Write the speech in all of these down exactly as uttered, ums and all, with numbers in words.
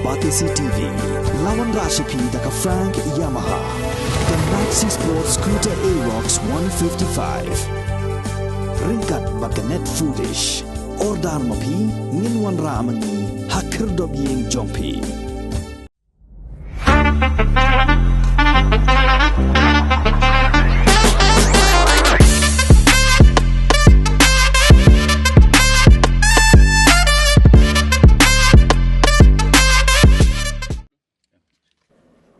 Batesi T V, la wanrah sha phi da ka Frank Yamaha, ka Maxi Sport Scooter Aerox one fifty-five. Ryngkat bad ka Net Foodish. Order ma phi, ngin wanrah ma ngi ha khyrdop ïing jong phi.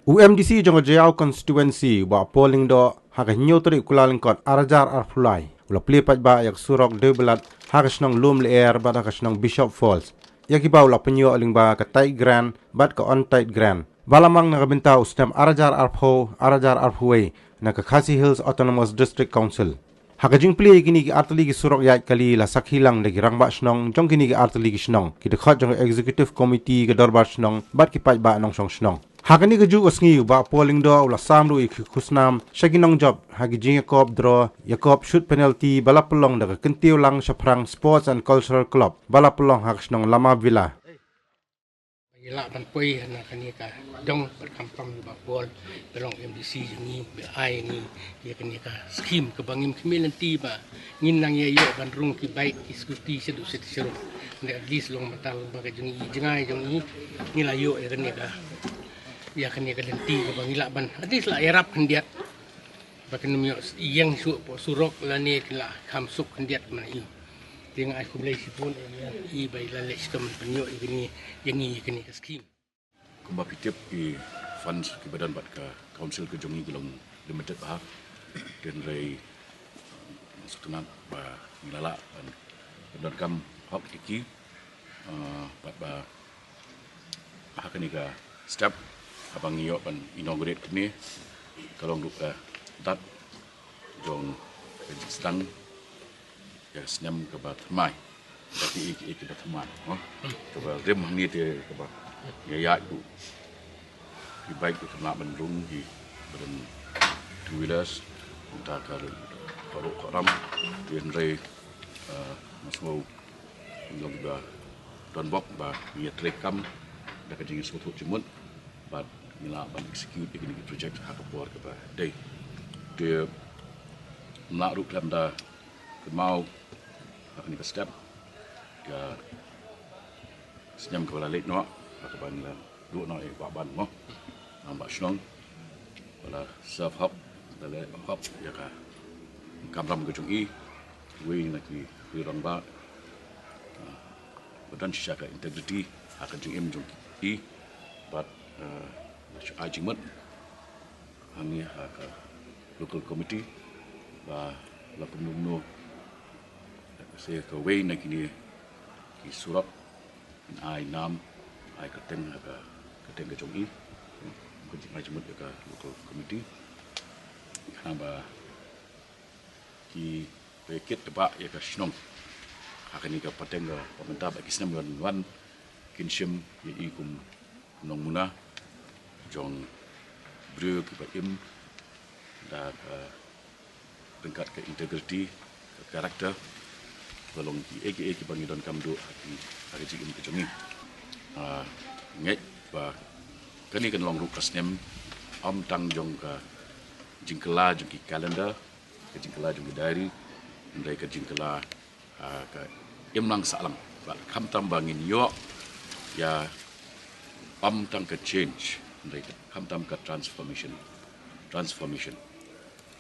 U MDC jong ka Jaïaw Constituency, Bah Paul Lyngdoh, ha ka hynñiew tarik Kyllalyngkot arhajar arphew lai, u la plie paidbah ïa ka surok Dewbilat ha ka shnong Lumlyer bad ha ka shnong Bishop Falls, ïa kiba u la pynïoh lyngba ka Tight Grant bad ka Untight Grant, ba la mang na ka bynta u snem arhajar arphew, arhajar arphew wei, na ka Khasi Hills Autonomous District Council. Ha ka jingplie ïa kine ki artylli ki surok ïaid kali, la sakhi lang da ki rangbah shnong jong kine ki artylli ki shnong, ki dkhot jong ka Executive Committee ka Dorbar Shnong bad ki paidbah nongshong shnong. Ha kane kajuh ka sngi, u Bah Paul Lyngdoh u la sam ruh ïa ki khusnam sha ki nongjop ha ki jingïakop draw, ïakop shoot penalty ba la pynlong da ka kyntiew lang shaphrang Sports and Cultural Club ba la pynlong ha ka shnong Lama Villa. Ba ngi lah ban poi na kane ka dong bad khamtam ïa u Bah Paul, ba long MDC jong ngi, ba ai ngi ïa kane ka skhim kaba ngim khmih lynti ba ngin nang ïa ïoh ban rung ki bike ki scooty shaduh shaduh sharum. Nda at least long mynta ba ka jong ngi, jngai jong ngi, ngi la ïoh ïa kane ka, ïa kane ka lynti kaba ngi lah ban at least lah ïarap khyndiat. Ba kin ym ïoh ïeng shuh hapoh surok lane kin lah kham suk khyndiat mynta. Te nga ai khublei shibun ïa i ba i la leh shitom ban pynïoh ïa kane, ïa ngi ïa kane ka skhim. Kumba phi tip, ki funds kiba don bad ka council ka jong ngi ki long limited bha. Hynrei nga sngewtynnat ba ngi la lah ban pyndonkam hok ïa ki, ah, bad ba ha kane ka step, haba ngi ïoh ban inaugurate kane, ka long ruh ka dak jong ka jingsdang ïa ka snem kaba thymmai. Ka ki, ki, kiba thymmai, no? Kaba rim hangne te kaba ïa ïaid ruh. Ki bike ruh kim lah ban rung, kiba don two wheelers, mynta ka rim, ka ruh ka ram, hynrei, eh, nga sngew Ngi long ba don bok ba ngi ïa trei kam da ka jingsngewthuh jingmut bad ngi lah ban execute ïa kine ki project ha ka por kaba dei. Te ym lah ruh khlem da kynmaw ha kane ka step ïa ka snem kaba la leit noh, ha kaba ngi la duh noh ïa ka bah ban mo, rangbah shnong ba la serve hok, ba la leh hok ïa ka kamram ka jong i. Wei na ki rangbah, ah, ba don shisha ka integrity ha ka jingim jong i, bad, ah, la shu ai jingmut hangne ha ka local committee ba la kumno kumno se kawei na kine ki surok, ai nam, ai kyrteng ha ka kyrteng ka jong i, ka jingai jingmut ïa ka local committee. Khnang ba ki ba kit ba ïa ka shnong ha kane ka pateng ka ba mynta bad ki snem ban wan kin shim ïa i kum nongmuna jong briew kiba im da ka ryngkat ka integrity, ka character, ba long kiei kiei kiba ngi donkam duh ha ki, ha ka jingim ka jong ngi. Ah, ngeit ba kane kan long ruh ka snem ym tang jong ka jingkylla jong ki calendar, ka jingkylla jong ki diary, hynrei ka jingkylla, ah, ka imlang sahlang. Bad khamtam ba ngin ïoh ïa ym tang ka change, hynrei khamtam ka transformation. Transformation.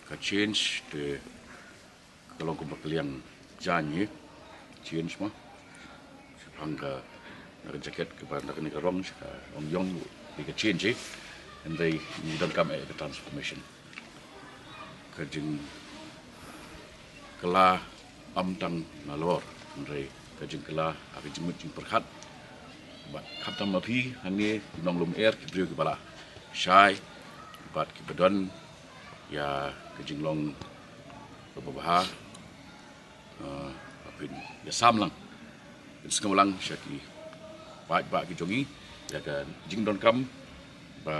Ka change te ka long kumba ka liang jaiñ, change mo. Shaphang ka, na ka jacket kaba na kane ka rong, ka rong ïong, ka change, hynrei ngi donkam eh ka transformation. Ka jingkylla ym tang nalor, hynrei ka jingkylla ha ka jingmut jingpyrkhat. Bad khamtam ma phi hangne nonglum er ki briew kiba la shai bad kiba don ïa ka jinglong kaba bha. Ah, phin ïa sam lang, phin sngew lang sha ki paidbah ki jong ngi ïa ka jingdonkam ba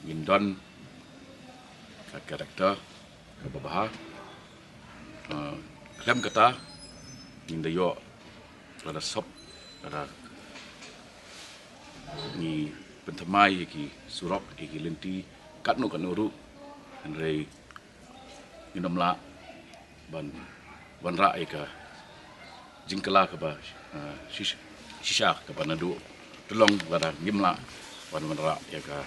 ngin don ka character kaba bha. Ah, khlem kata ngin da ïoh lada sop, lada ngi pynthymmai ïa ki surok, ïa ki lynti katno katno ruh, hynrei ngin ym lah ban wanrah ïa ka jingkylla kaba, ah, shish-, shisha kaba naduh tylli, lada ngim lah ban wanrah ïa ka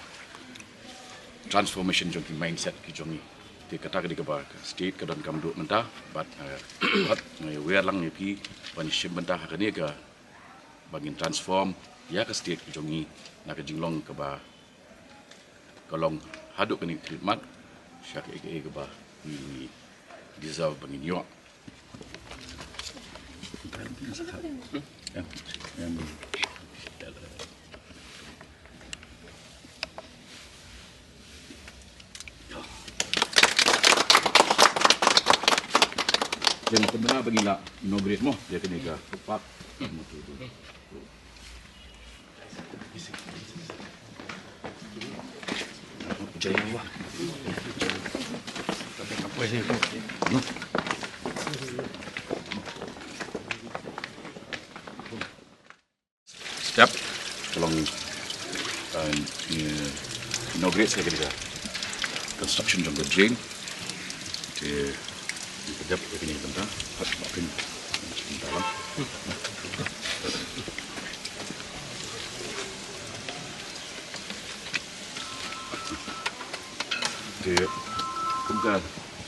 transformation jong ki mindset ki jong ngi. Te kata ka dei kaba ka state ka donkam duh mynta, bad, ah, bad nga ïawer lang ïa phi ban shim bynta ha kane kaba ngin transform ïa ka state ka jong ngi na ka jinglong kaba ka long haduh kane ka khlieh mat sha kaei kaei kaba ngi deserve ba ngin ïoh. Ïa, pynbna ba ngin lah inaugurate mo ïa kane ka footpath. Step ka long, uh, inaugurate ïa kane ka construction jong ka drain. Te ka dep ïa kane ka bynta. Hap ba pyn bynta lang. Te kum ka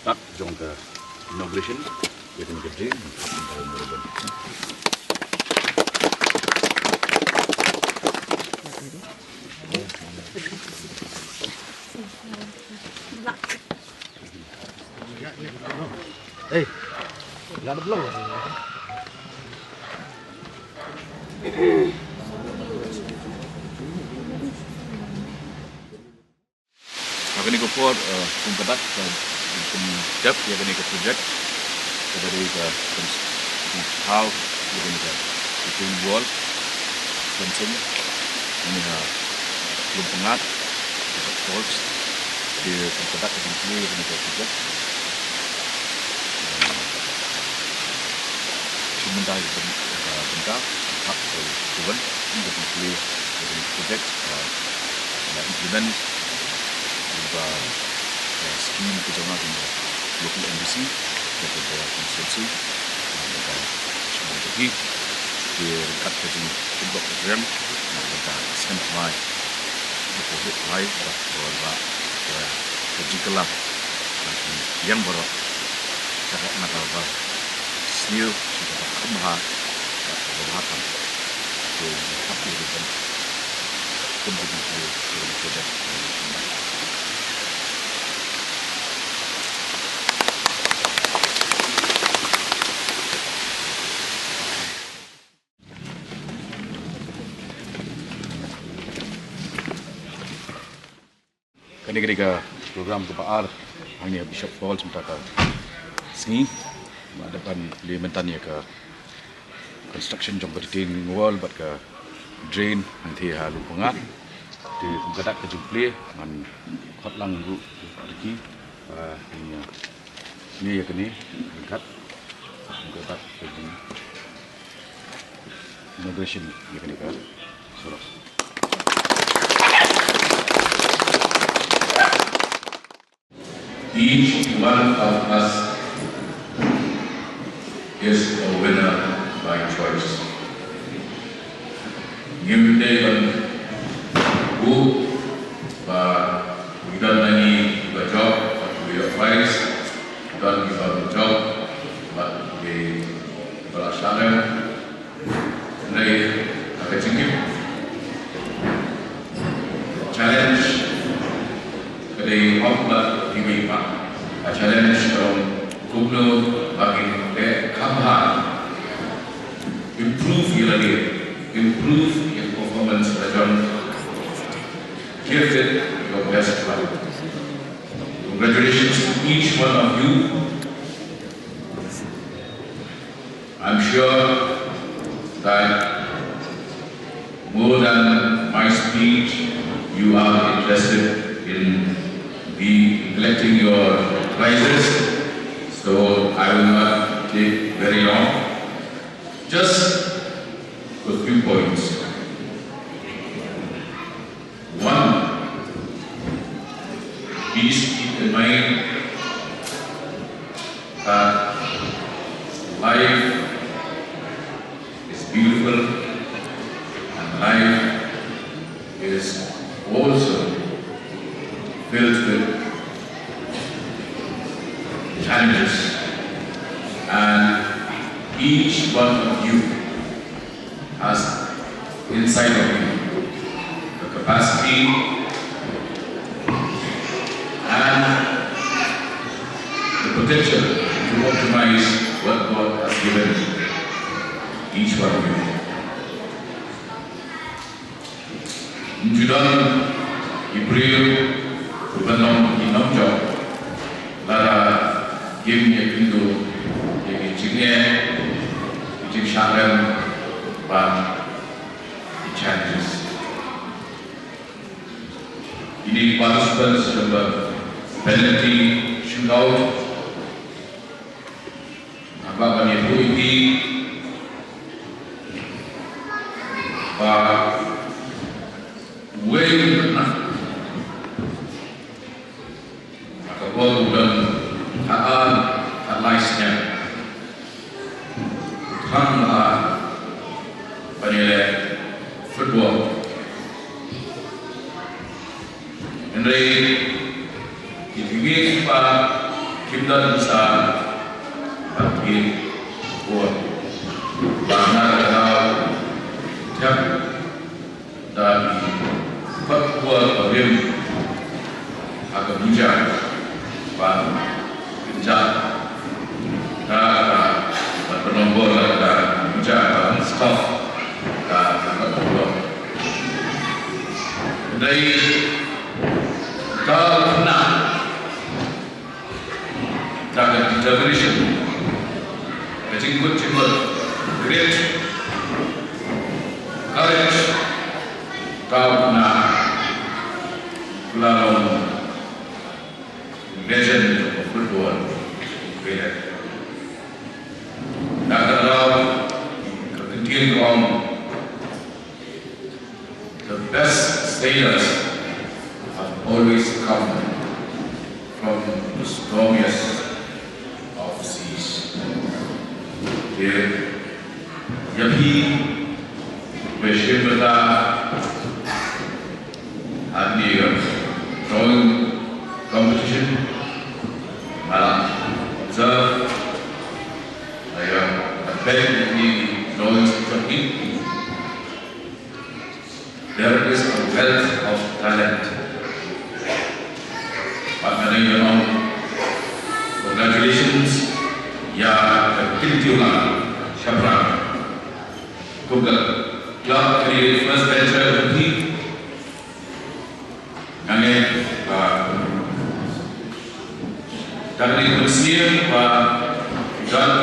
start jong ka inauguration ïa kane ka drain. Hey, got the blow. Ha kane ka por, eh, kum ka dak, eh, kum dep ïa kane ka project. Ka dei ka kynsaw ïa kane ka retaining wall, fencing, ne ha Lumpyngngad, Bishop Falls. Te kum ka dak ka jingplie ïa kane ka project. Shu mynta ka byn-, ka bynta, hap ka tuan, ka bynta, ka project, ah, ka implement, ka, ah, scheme ka jong nga, ka local M D C, ka, ka constituency, ah, ka, ka, ka, ka jingkyndoh ka jrem, ah, ka, ka sngewthuh mai, ka, ka, ka, ka, ka jingkylla, ah, ïa baroh. Ka hok na ka ba sniew, ka ba kham bha, ka ba bha tam. Ka ba kham bha tam. Ka ba bha tam. Kane ka dei ka program kaba ar hangne ha Bishop Falls mynta ka sngi. Ba dep ban plie mynta ïa ka construction jong ka retaining wall bad ka drain hangtei ha Lumpyngngad. Te kum ka dak ka jingplie ngan khot lang ruh ïa ki, ah, ïa, ïa kane ryngkat. Kum ka dak ka jing inauguration ïa kane ka surok. Each one of us is a winner by choice. Ngim dei ban buh ba ngi don na ngi ba jop, ba ïoh prize, don ngi ba jop, ba ngi ba la shah rem. Hynrei ha ka jingim, challenge ka dei ym bad giving up. Ka challenge ka long kumno ba ngin leh kham bha, improve ïa lade, improve ïa ka performance la jong. Give it your best try. Congratulations to each one of you. I'm sure that more than my speech, you are interested in the, collecting your prizes. So I will not take very long. Just a few points. filled with challenges, and each one of you has inside of you the capacity and the potential to optimize what God has given each one of you. Ym ju don i briew uba nong, i nongjop lada kim ïakynduh ïa ki jingeh, ki jingshah rem bad ki challenges. Kine ki participants jong ka penalty shootout Nga kwah ban ïathuh ïa phi ba uwei u khynnah ha ka por u don khatar khatlai snem u thrang bha ban ïaleh football. Hynrei ki tnga ki pa kim don sa ban pynbor. Bad na ka daw thep da ki khot khubor ba rim ha ka puja ban kynjah da ka ban pynlong bor da ka puja ban stop da ka khot khubor. Dei ka khynnah da ka determination, ka jingkut jingmut, grit, courage, ka khynnah ka la long legend of football. Ka la long ka ktien ka ong The best sailors have always come from the stormiest of seas. Te ïa phi ba shim bynta ha kane ka drawing competition, nga la observe, nga la peit ïa kine ki drawings jong phi. There is a wealth of talent. Bad nga dei ban ong congratulations ïa ka kynthei lang shaphrang. Kum ka club kane first venture jong phi. Nga ngeit ba ka dei ka mynsiem ba don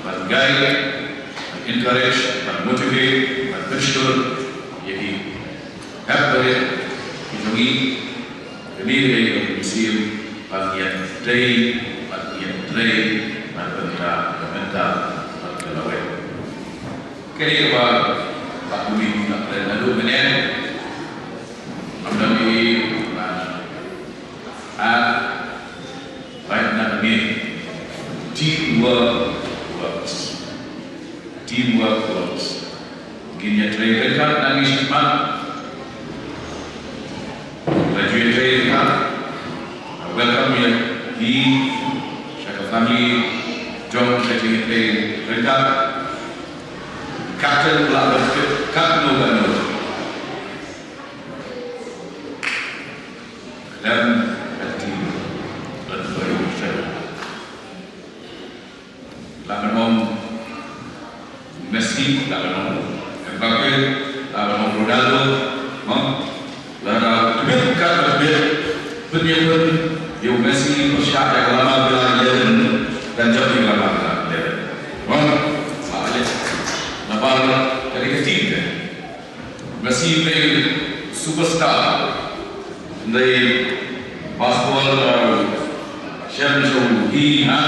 ban guide, ban encourage, ban motivate, ban pynshlur ïa ki hep barit ki jong ngi. Kane ka dei ka mynsiem ban ïatrei, ban ïatrei na ka bynta ka bynta bad ka lawei. Kane kaba Bah Tumi u la kren naduh mynne. Ngam dang ïohi ba ar, right, na kane, teamwork works. Teamwork works. Ngin ïatrei ryngkat nangne shakhmat. Lada ju ïatrei ryngkat, welcome ïa phi sha ka family jong ka jingïatrei ryngkat. Captain u lah ban peit katno katno. Khlem ka team ban peit sha. Lah ban ong Messi, lah ban ong Mbappe, lah ban ong Ronaldo, mo? Lada tbit ka tbit, pynïaid ïa u Messi pyrshah ïa ka Lamavela eleven, kan jop ïa ka Lamavela eleven. Mo? Lah ïa. Namar ka dei ka team te. Messi u dei superstar. U dei basketball, uh, shem shu hi ha.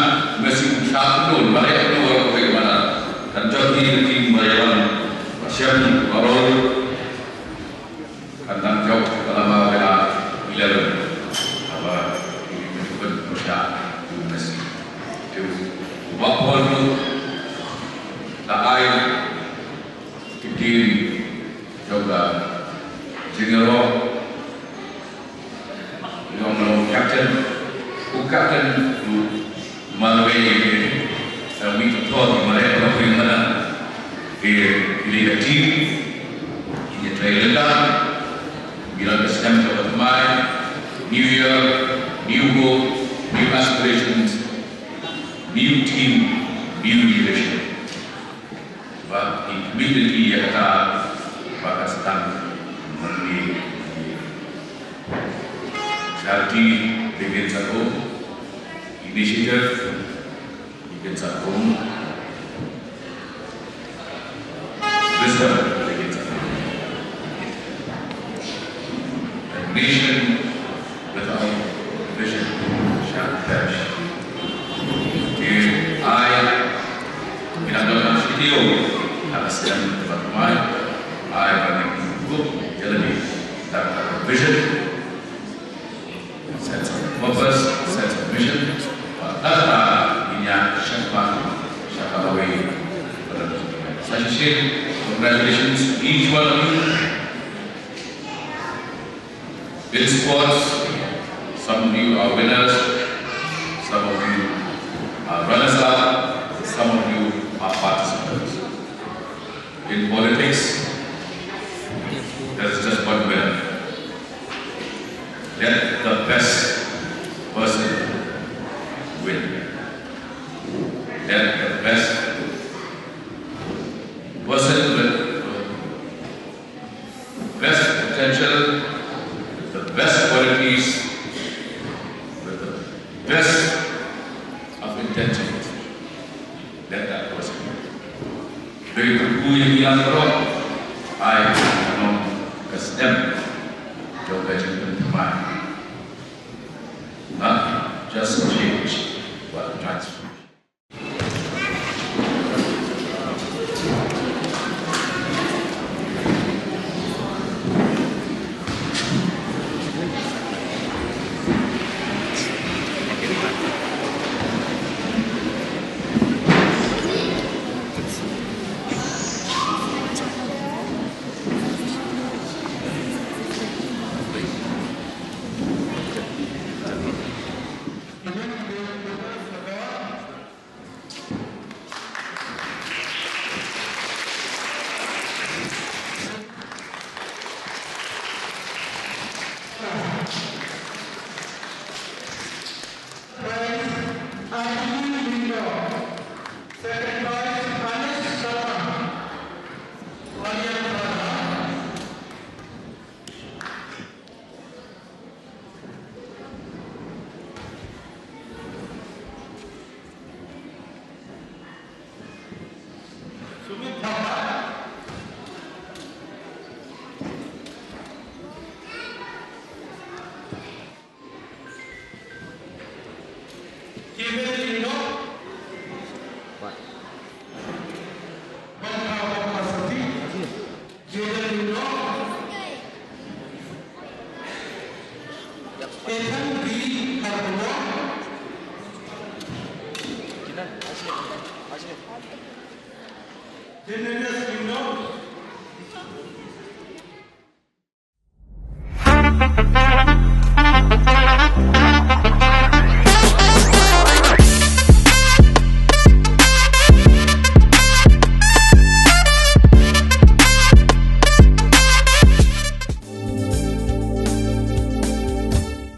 Messi u shah dun ba ïa dun ba ïa mana. Kan jot hi team ba ïa wan. Shem baroh kan dang jop ka Lamavela eleven. Haba ki pynshah u Messi. Te u ba pol tu ta ai Ki ktien jong ka jingïaroh jong Captain, u captain u marwei, eh, wi to thor marwei ko wi mana. Ke kili ka team, ini Sri Lanka, bilang ka snem ka ba thymmai, New Year, new hope, new aspirations, new team, new generation. Ba i community ïa kata ba ka sdang mynne. Charity begins at home. Initiative begins at home. Wisdom begins at home. A nation without vision shall perish. Te ai ngi dang don shi taïew ha ka snem kaba thymmai, ai ba ngin ïa kup ïa lade da ka vision, sense of purpose, sense of mission. Bad da kata ngin ïa shakmat sha kawei. Sa shisien, congratulations to each one of you. In sports, some of you are winners, some of you are runners up, some of you are participants. In politics, there's just one winner. Let the best person win. Let the best person win. Best potential, the best qualities, with the best of intentions. Let that person win. Dei kyrkhu ïa ngi baroh, ai nong ka sdang jong ka jingpynthymmai. Not just change, but transform. Prize, Arjun Lindor. Second prize, Anis Sharma, Malian Para. Sumit Thapa. Kevin Lyngdoh. Bantha Bantha Sati. Kevin Lyngdoh. Ethan B Kharkongor. Kevin